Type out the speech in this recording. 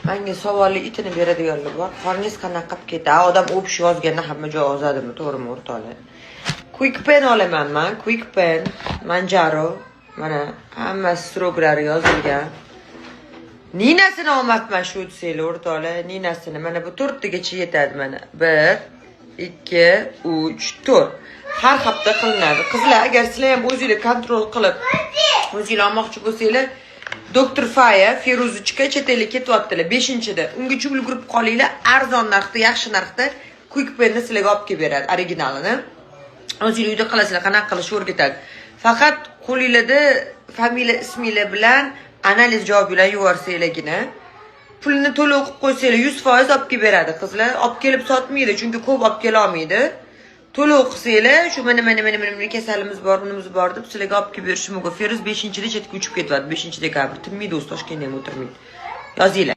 Manga savolli itini beradiganlar bor. Qorningiz qanaqa qilib ketadi? Odam o'pish yozganda hamma joy ozadimi, to'g'rimi, o'rtoqlar? KwikPen olaman man, KwikPen, Manjaro. Mana, hammasi срок lari yozilgan. Ninasini olmabman shu desanglar, o'rtoqlar, ninasini. Mana bu to'rttagacha yetadi mana. Bir, ikki, uch, to'rt. Har hafta qilinadi. Qizlar, agar sizlar ham o'zinglar контроль qilib, o'zinglar olmoqchi bo'lsanglar, Doktor Faya, Feruzichka chet elga ketyaptilar 5-da. Ungacha ulgurib qolinglar, arzon narxda, yaxshi narxda KwikPenni sizlarga olib kelib beradi, originalini. O'zinglar uyda qilasizlar, qanaqa qilishni o'rgatadi. Faqat qo'linglarda familiya, isminglar bilan analiz javobinglarni yuborsanglargina, pulini to'lov qilib qo'ysanglar, 100% olib kelib beradi, qizlar. Olib kelib sotmaydi, chunki ko'p olib kela olmaydi. To'lov qilsanglar, shu mana mana mana mana kasalimiz bor, bunimiz bor deb sizlarga olib kelib berishi mumkin. Feruz 5-da chetga uchib ketyapti, 5 dekabr. Tinmaydi o'zi, Toshkentda ham o'tirmaydi. Yozinglar.